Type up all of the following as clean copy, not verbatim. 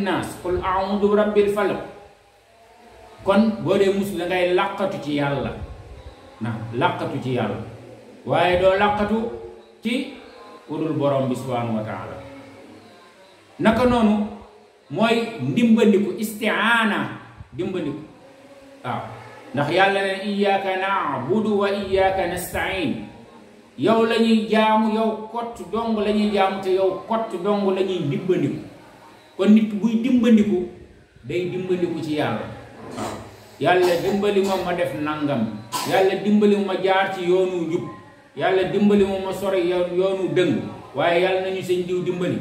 naas qul a'udhu bi rabbil falaq kon boo dee muslu da ngay làqatu ci yàlla làqatu ci yàlla waaye doo làqatu ci udul borom bi subhanahu wa taala naka noonu mooy ndimbandiku isti'aana dimbandiku waaw ndax yàlla ne iyyaka na'budu wa iyyaka nasta'in yow la ñuy jaamu yow kott dong la ñuy jaamu te yow kott dong la ñuy dimbandiku kon nit buy dimbandiku day dimbandiku ci yàlla waaw yàlla dimbali ma def nangam yàlla dimbali ma jaar ci yoonu njub yàlla dimbali ma sori yoonu dëng waaye yàlla nañu sëñ diw dimbali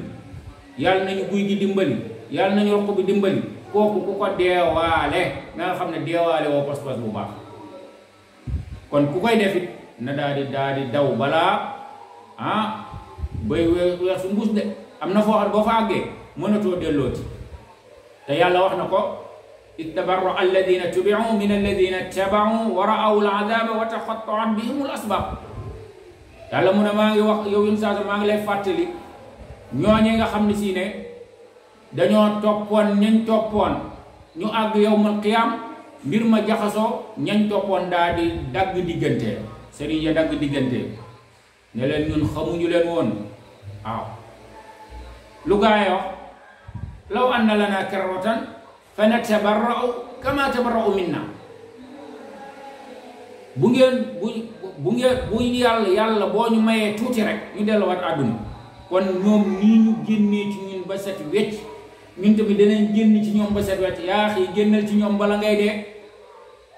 yàlla nañu guy gi dimbali yàlla nañu roq bi dimbali kooku ku ko deewaale nga xam ne deewaale woo pas-pas bu baax kon ku koy defit na daal di daw balaa bay weex su mbuus de am na foo xam boo fa àggee mënatoo dellooti te yàlla wax na ko ittabarra alladina tubi'u min alladina taba'u wa ra'aw al'adaba wa taqatta'at bihim al-asbab yàlla mu ne maa ngi wax yow yun saa maa ngi lay fàttali ñooñee nga xam ne si ne dañoo toppoon ñañ toppoon ñu àgg yawmal qiyaam mbir ma jaxasoo ñañ toppoon daal di dagg diggante sëriñ ya dagg diggante ne leen ñun xamuñu leen woon waaw lu gaayoo law anna lana karratan fa natabarra'u kama tabarra'u minna bu yàlla boo ñu mayee tuuti rek ñu delluwaat àdduna kon ñoom nii ñu génnee ci ñun ba set wecc ñun tamit danañ génn ci ñoom ba set wecc yaa xii génnal ci ñoom bala ngay dee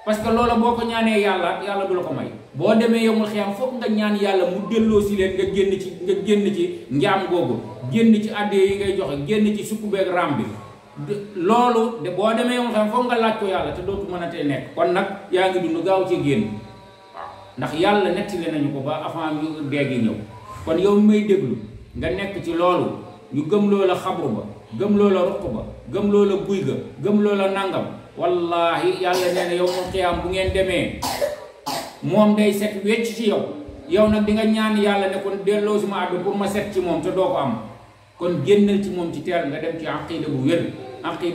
parce que loola boo ko ñaanee yàlla du la ko may boo demee yowmul xiyaam foog nga ñaan yàlla mu delloo si leen nga génn ci njaam googu génn ci àddee yi ngay joxe génn ci sukku beeg ram bi loolu de boo demee yowmul xiyaam foog nga laaj ko yàlla te dootu mën a tee nekk kon nag yaa ngi dund gaaw ci génn waaw ndax yàlla nettali nañu ko ba avant ñu dee gi ñëw kon yow may déglu nga nekk ci loolu ñu gëm loola xabru ba gëm loola ruq ba gëm loola guy ga gëm loola nangam wallahi yàlla nee na yow moom xiyaam bu ngeen demee moom day set wecc ci yow nag di nga ñaan yàlla ne kon delloo si ma àdduna pour ma set ci moom te doo ko am kon génnal ci moom ci teel nga dem ci aqida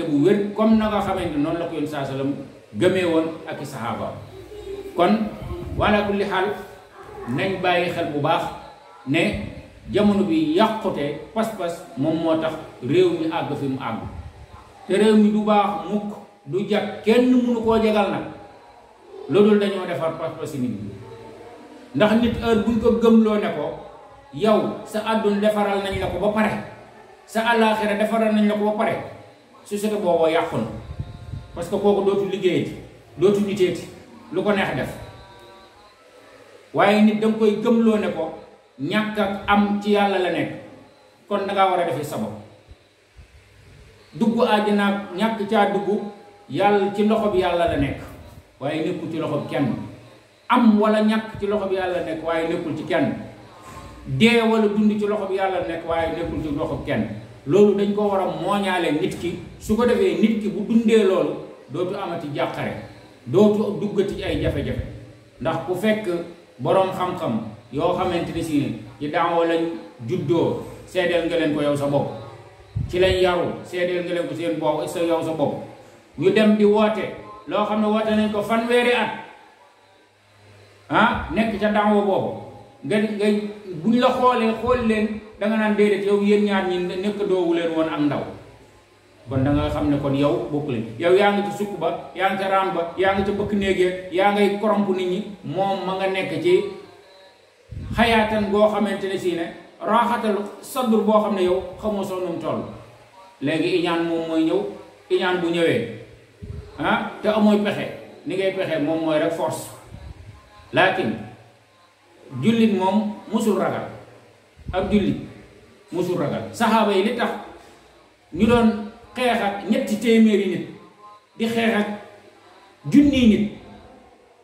bu wér comme na nga xamante noonu la ko yoon saa sallam gëmee woon ak i sahaaba kon wala kulli xaal nañ bàyyi xel bu baax ne jamono bi yàqute pas-pas moom moo tax réew mi àgg fi mu àgg te réew mi du baax mukk du jag kenn mënu koo jagal nag loolu dañoo defar pas-pas nit ñi ndax nit heure buñ ko gëmloo ne ko yow sa àdduna defaral nañ la ko ba pare sa àllaaxira defaral nañ la ko ba pare société boobu yàqu na parce que kooku dootu liggéeyati dootu niteeti lu ko neex def waaye nit danga koy gëmloo ne ko ñàkk ak am ci yàlla la nekk kon dangaa war a defee sabab dugg àjjana ñàkk caa dugg yàlla ci loxo bi yàlla la nekk waaye nekkul ci loxo bi kenn am wala ñàkk ci loxo bi yàlla la nekk waaye nekkul ci kenn dee wala dund ci loxo bi yàlla la nekk waaye nekkul ci loxo bi kenn loolu dañ ko war a mooñaale nit ki su ko defee nit ki bu dundee loolu dootu amati jàqare dootu duggati ci ay jafe-jafe ndax ku fekk boroom xam-xam yoo xamante ni si ci daaw lañ juddoo seedeel nga leen ko yow sa bopp ci lañ yaru seedeel nga leen ko seen bopp sa yow sa bopp ñu dem di woote loo xam ne woote nañ ko fanweeri at nekk ca daaw boobu nga buñ la xoolee xool leen danga naan déedéet yow yéen ñaar ñi nekk doowu leen woon ak ndaw kon da nga xam ne kon yow bokk leen yow yaa ngi ci sukk ba yaa ngi ca raam ba yaa ngi ca bëkk néegee yaa ngay koromp nit ñi moom ma nga nekk ci xayaatan boo xamante ne si ne raaxatal saddur boo xam ne yow xamoo soo nu mu toll léegi iñaan moom mooy ñëw iñaan bu ñëwee te amooy pexe ni ngay pexe moom mooy rek force laakin jullit moom musul ragal ak jullit musul ragal saxaaba yi li tax ñu doon xeex ak ñetti téeméeri nit di xeex ak junniy nit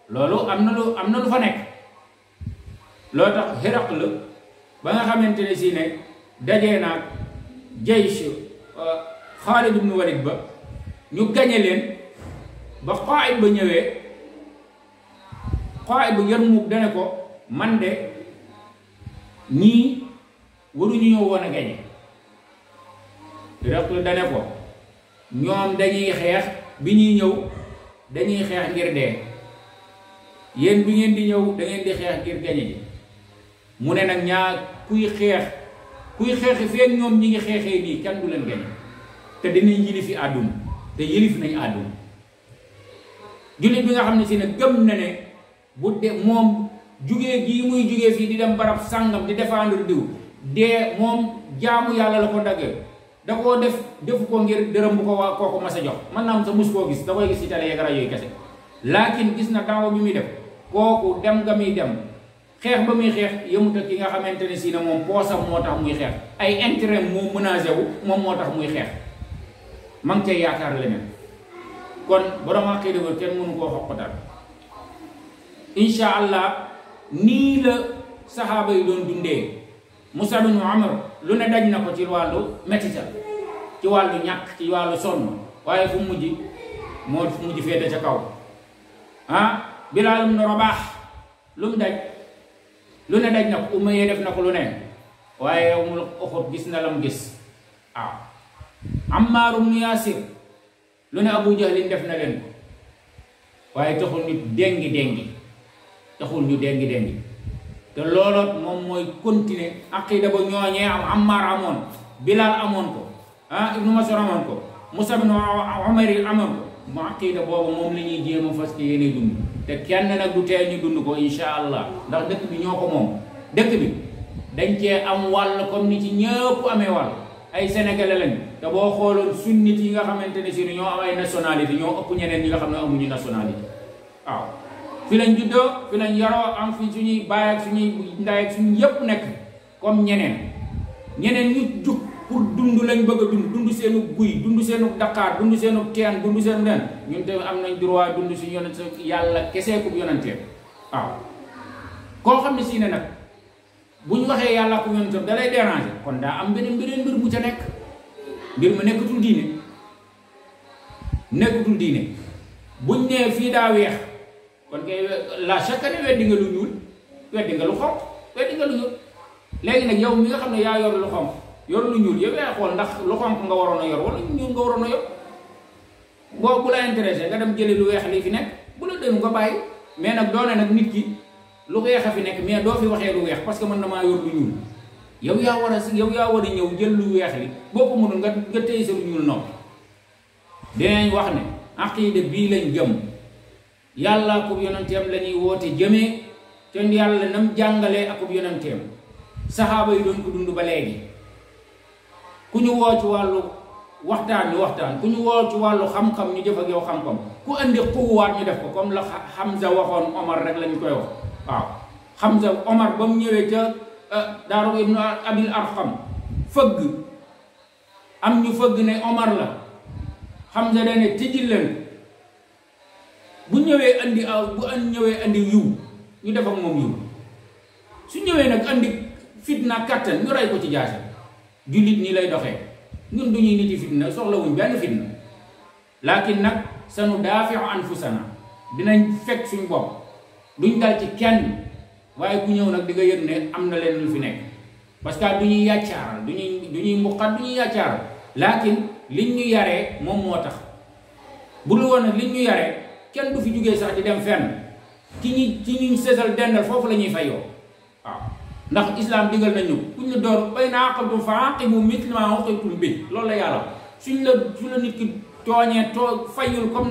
loolu am na lu fa nekk loo tax xiraq la ba nga xamante ne si ne dajee naag jaysh Xaalid ibn Walid ba ñu gañe leen ba Qaa'id ba ñëwee Qaa'id ba Yarmuk dane ko man de ñii waruñu ñëw woon a gañe xiraq la dane ko ñoom dañuy xeex bi ñuy ñëw dañuy xeex ngir dee yéen bi ngeen di ñëw da ngeen di xeex ngir gañe ji mu ne nag kuy xeexi feek ñoom ñi ngi xeexee nii kenn du leen gañe te dinañ yilifi àdduna te yilif nañ àdduna jullit bi nga xam ne si ne gëm na ne bu de moom jugee gii muy jugee fii di dem barab sàngam di défendre diw dee moom jaamu yàlla la ko daggee da koo defu ko ngir dërëm bu ko waa kooku mas a jox mën naa am sa mus koo gis da koy gis ci télé yeeg rajo yi kese laakin gis na daawa bi muy def kooku dem nga muy dem xeex ba muy xeex yëmut ak ki nga xamante ne si ne moom poosam moo tax muy xeex ay intérêt moo menacé wu moom moo tax muy xeex ma ngi cay yaakaar leneen kon borom aqida ba kenn mënu koo xoqatal insha allah nii la saxaaba yi doon dundee Musab ibn Umar lu ne daj na ko ci wàllu metita ci wàllu ñàkk ci wàllu sonn waaye fu mujj moo fu mujj féete ca kaw Bilaal ibn Rabaax lu mu daj lu ne daj na ko Umayya def na ko lu ne waaye yawmul Uhud gis na lam gis waaw Ammaar ibn Yaasir lu ne Abu Jahlin def na leen ko waaye taxul nit déngi taxul ñu déngi te looloot moom mooy continuer aqida ba ñooñee am Ammaar amoon Bilaal amoon ko Ibnu Mas'ud amoon ko Musab ibn Umayr amoon ko mu aqida boobu moom la ñuy jéem a fas yéene dund te kenn nag du tee ñu dund ko insha allah ndax dëkk bi ñoo ko moom dëkk bi dañ cee am wàll comme ni ci ñëpp amee wàll ay sénégalais lañ te boo xooloon sunnit yi nga xamante ne si ñoo am ay nationalité ñoo ëpp ñeneen ñi nga xam ne amuñu nationalité waaw fi lañ juddoo fi lañ yaroo am fi suñuy baay ak suñuy ndaay ak suñu yépp nekk comme ñeneen ñu jug pour dund lañ bëgg a dund seenu guy dund seenu Dakar dund seenu teen dund seenu den ñun tamit am nañ droit dund si yonent yàlla kesee ku yonenteem waaw koo xam ne si ne nag bu ñu waxee yàlla ku yonenteem da lay déranger kon daa am beneen mbir bu ca nekk mbir ma nekkatul diine buñ nee fii daa weex kon kay la chaque année weddi nga lu ñuul weddi nga lu xonq weddi nga lu ñuul léegi nag yow mi nga xam ne yaa yor lu xonq yor lu ñuul yow yaa xool ndax lu xonq nga waroon a yor wala lu ñuul nga waroon a yor boo bu la intéressé nga dem jëli lu weex lii fi nekk bu la dënu nga bàyyi mais nag doone nag nit ki lu weex a fi nekk mais doo fi waxee lu weex parce que man damaa yor lu ñuul yow yaa war a ñëw jël lu weex li boo ko mënul nga téye sa lu ñuul noppi dinañ wax ne aqida bii lañ gëm yàlla akub yonenteem la ñuy woote jëmee te yàlla nam jàngalee akub yonenteem saxaaba yi doon ko dund ba léegi ku ñu woo ci wàllu waxtaan ñu waxtaan ku ñu woo ci wàllu xam-xam ñu jëf ak yow xam-xam ku andi xuwaat ñu def ko comme la Hamza waxoon Omar rek lañ koy wax waaw Hamza Omar ba mu ñëwee ca Daaru Ibnu Abil Arqam fëgg am ñu fëgg ne Omar la Hamza dane tijjil leen bu ñëwee andi yiw ñu def ak moom yiw su ñëwee nag andi fitna kattan ñu rey ko ci jaase jullit nii lay doxee ñun du ñuy nit yi fitna soxlawuñ benn fitna laakin nag sanu daafiu anfusana dinañ fekk suñ bopp duñ dal ci kenn waaye ku ñëw nag di nga yëg ne am na leen lu fi nekk parce que du ñuy yàccaaral du ñuy mbuqat du ñuy yàccaaral laakin liñ ñu yaree moom moo tax bu lu woon nag liñ ñu yaree kenn du fi jógee sax di dem fenn ki ñu seesal dendal foofu la ñuy fayoo waaw ndax islam digal nañu kuñ la door bay na aqabtum fa aqibu mithla ma uqibtum bi loolu la yàlla su la nit ki tooñee fayul comme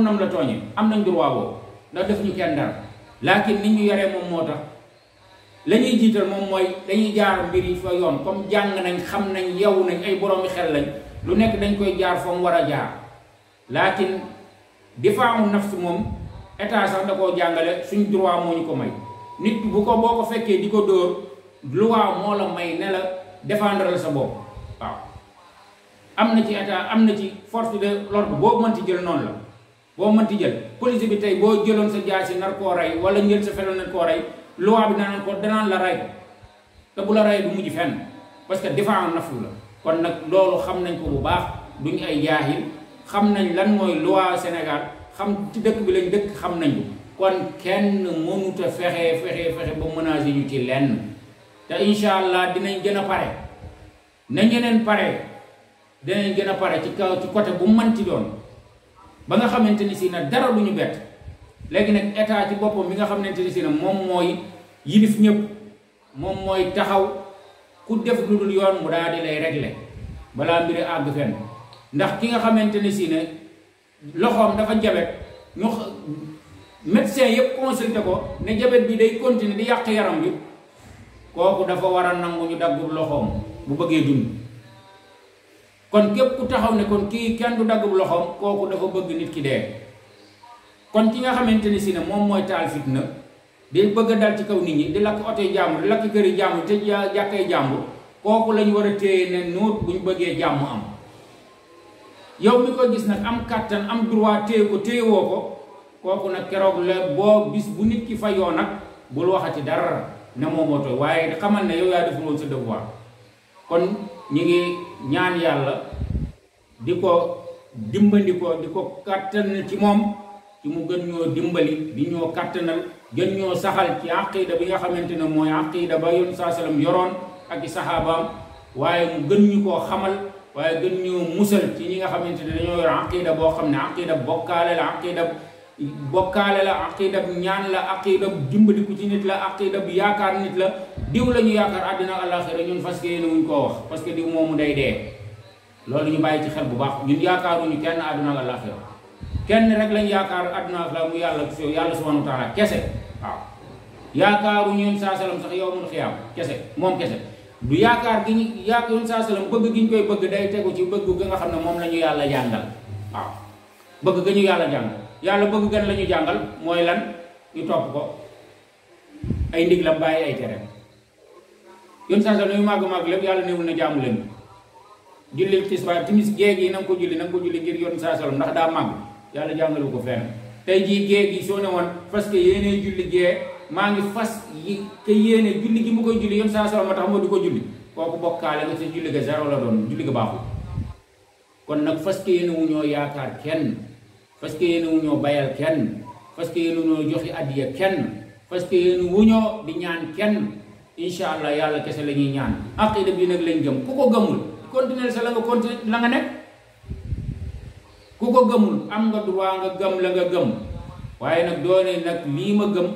nam la tooñee am nañ droit boobu ndax def ñu kenn dara laakin nit ñu yaree moom moo tax la ñuy jiital moom mooy dañuy jaar mbir yi fa yoon comme jàng nañ xam nañ yew nañ ay boroomi xel lañ lu nekk dañ koy jaar fa mu war a jaar laakin difaamu nafs moom état sax da koo jàngale suñ droit moo ñu ko may nit bu ko boo ko fekkee di ko dóor loi moo la may ne la défendre sa bopp waaw am na ci état am na ci force de l'ordre boo mënti jël noonu la boo mënti jël police bi tey boo jëloon sa jaasi nar koo rey wala njël sa felon nar koo rey loi bi danaan la rey te bu la rey du mujj fenn parce que défense nafsu la kon nag loolu xam nañ ko bu baax duñ ay jaahil xam nañ lan mooy loi Sénégal xam ci dëkk bi lañ dëkk xam nañ ko kon kenn mënut a fexe ba menacer ñu ci lenn te incha allah dinañ gën a pare na ñeneen pare danañ gën a pare ci kaw ci côté bu manti doon ba nga xamante ni si ne dara du ñu bett. léegi nag état ci boppam bi nga xamante ni si ne moom mooy yilif ñëpp moom mooy taxaw ku def lu dul yoon mu daal di lay régler balaa mbiri àgg fenn ndax ki nga xamante ni si ne loxoom dafa jabet ñu médecin yëpp consulté ko ne jabet bi day continuer di yàq yaram bi kooku dafa war a nangu ñu daggul loxoom bu bëggee dund. kon képp ku taxaw ne kon kii kenn du daggub loxoom kooku dafa bëgg nit ki dee. kon ki nga xamante ni si ne moom mooy taal fitna di bëgg a dal ci kaw nit ñi di lakk otoy jàmbur di lakk këri jàmbur te jàkkay jàmbur kooku lañu war a téye ne nuut buñ bëggee jàmm am. yow mi ko gis nag am kàttan am droit téye ko téye woo ko kooku nag keroog la boo bis bu nit ki fayoo nag bul waxati dara ne moom moo tooy waaye xamal ne yow yaa deful woon sa devoir. kon ñi ngi ñaan yàlla di ko dimbandikoo di ko kàttan ci moom ci mu gën ñoo dimbali di ñoo kàttanal gën ñoo saxal ci aqida bi nga xamante ne mooy aqida ba yoon saa sallam yoroon ak i saxaabaam waaye mu gën ñu koo xamal waaye gën ñoo musal ci ñi nga xamante ne dañoo yor aqida boo xam ne aqida bokkaale la aqida ñaan la aqida dimbaliku ci nit la aqida bi yaakaar nit la diw la ñu yaakaar àddina àllaaxira ñun fas yéene wuñ koo wax parce que diw moomu day dee. loolu ñu bàyyi ci xel bu baax ñun yaakaaruñu kenn àdduna ak àllaaxira kenn rek lañ yaakaar àdduna ak la mu yàlla subhanahu wa taala kese. waaw yaakaaruñu yoon saa salaam sax yow mun xiyaam kese moom kese du yaakaar gi ñu yoon saa salaam bëgg gi ñu koy bëgg day tegu ci bëgg gi nga xam ne moom la ñu yàlla jàngal. waaw bëgg ga ñu yàlla jàngal yàlla bëgg gan la ñu jàngal mooy lan ñu topp ko ay ndiglam bàyyi ay tere yoon saa salaam yu màgg lépp yàlla néewul na jaamu leen julli tisbaar timis géej gi na nga ko julli ngir yoon saa salaam ndax daa màgg yàlla jàngalu ko fenn. tey jii géej gi soo ne woon parce que yéenee julli gée maa ngi fas yi te yéene julli gi mu koy julli yoon saa salaam ma tax ma du ko julli kooku bokkaale nga sa julli ga zéro la doon julli ga baaxul. kon nag fas que yéene wu ñoo yaakaar kenn fas que yéene wu ñoo bayal kenn fas que yéene wu ñoo joxi addiya kenn fas que yéene wu ñoo di ñaan kenn incha allah yàlla kese la ñuy ñaan. aqida bi nag lañ gëm ku ko gëmul continuer sa la nga continuer la nga nekk ku ko gëmul am nga droit nga gëm la nga gëm waaye nag doone nag lii ma gëm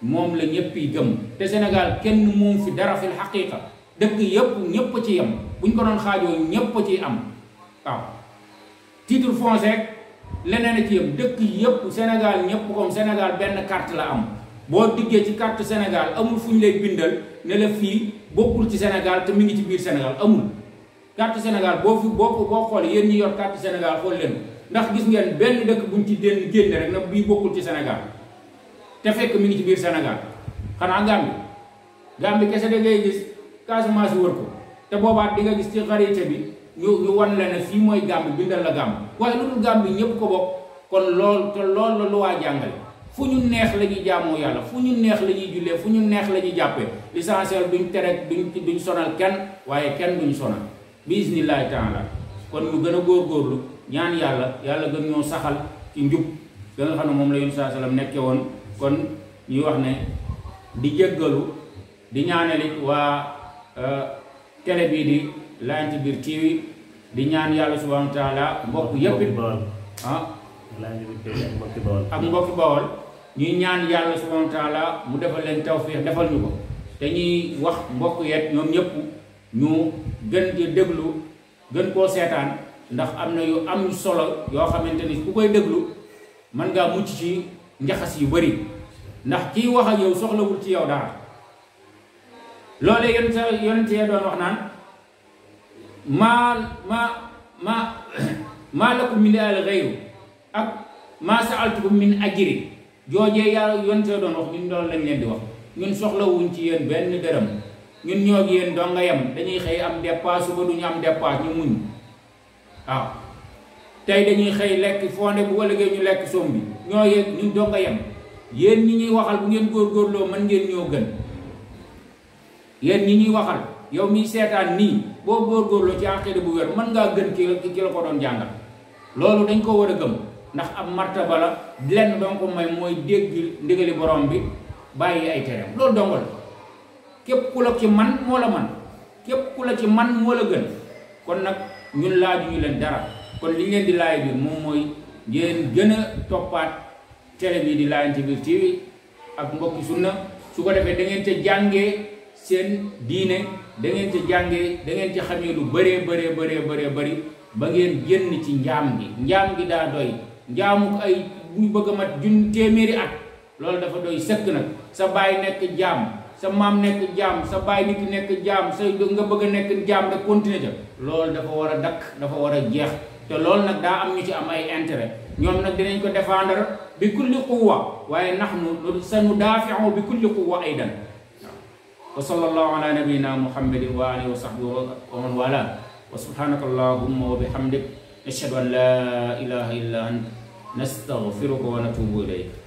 moom la ñëpp yi gëm te Sénégal kenn moom fi dara fil xaqiqa dëkk yëpp ñëpp ci yem buñ ko doon xaajoo ñëpp ci am waaw titre foncier leneen a ci yem dëkk yëpp Sénégal ñëpp comme Sénégal benn carte la am boo diggee ci carte Sénégal amul fu ñu lay bindal ne la fii bokkul ci Sénégal te mi ngi ci biir Sénégal amul. carte Sénégal boo xoolee yéen ñi yor carte Sénégal xool leen ndax gis ngeen benn dëkk buñ ci génne rek na bii bokkul ci Sénégal te fekk mi ngi ci biir Sénégal xanaa Gambie kese da ngay gis Casamance wër ko te boobaat di nga gis ci xarité bi ñu wan la ne fii mooy Gambie bindal la Gambie waaye lu dul Gambie ñëpp ko bokk kon lool te lool la lu waa jàngale fu ñu neex la ñuy jaamoo yàlla fu ñu neex la ñuy jullee fu ñu neex la ñuy jàppee l'essentiel duñ tere duñ sonal kenn waaye kenn duñ sonal bismillahi taala kon ñu gën a góorgóorlu ñaan yàlla gën ñoo saxal ci njub ga nga xam ne moom la yonent saa sallam nekke woon kon ñuy wax ne di jéggalu di ñaanelit waa télé bii di Laayante Biir TV di ñaan yàlla subhanahu wa taala mbokk yépp ak mbokki Bawol ñuy ñaan yàlla subhanahu wa taala mu defal leen tawfiix defal ñu ko te ñuy wax mbokk yet ñoom ñëpp ñu gën di déglu gën koo seetaan ndax am na yu am solo yoo xamante ni ku koy déglu mën ngaa mucc ci njaxas yu bari ndax kiy wax ak yow soxlawul ci yow dara loolee yonent yee doon wax naan maa lakum min al ghayru ak maa sa'altukum min ajri joojee yàlla yonent yee doon wax ñun loolu lañ leen di wax ñun soxlawuñ ci yéen benn dërëm ñun ñoo gi yéen doo nga yem dañuy xëy am dépasse suba duñu am dépasse ñu muñ waaw tey dañuy xëy lekk fonde bu ëllëgee ñu lekk soom bi ñoo yéeg ñun doo nga yem yéen ñi ñuy waxal bu ngeen góorgóorloo mën ngeen ñoo gën yéen ñi ñuy waxal yow miy seetaan nii boo góorgóorloo ci aqida bu wér mën ngaa gën ki la ko doon jàngal loolu dañ ko war a gëm ndax ab martaba la lenn doon ko may mooy dégg ndigali borom bi bàyyi ay tereem loolu dongal képp ku la ci man moo la man képp ku la ci man moo la gën kon nag ñun laajuñu leen dara kon li ngeen di laaj biir moom mooy ngeen gën a toppaat télé bi di Laayante Biir TV ak mbokki sunna su ko defee da ngeen ca jàngee seen diine da ngeen ca jàngee da ngeen ca xamee lu bëree bëri ba ngeen génn ci njaam gi daa doy njaamu ay buy bëgg a mat téeméeri at loolu dafa doy sëkk nag sa baay nekk jaam sa maam nekk jaam sa baay nit nekk jaam sa nga bëgg a nekk jaam rek continuer ca loolu dafa war a dakk dafa war a jeex te loolu nag daa am ñu ci am ay intérêt ñoom nag dinañ ko défendre bi kulli quwwa waaye nahnu sanudaafi'u bi kulli quwwa aydan wa sallallahu ala nabiyyina muhammadin wa alihi wa sahbihi wa man wala wa subhanaka allahumma wa bihamdik nashhadu an la ilaha illa anta nastaghfiruka wa natubu ilayk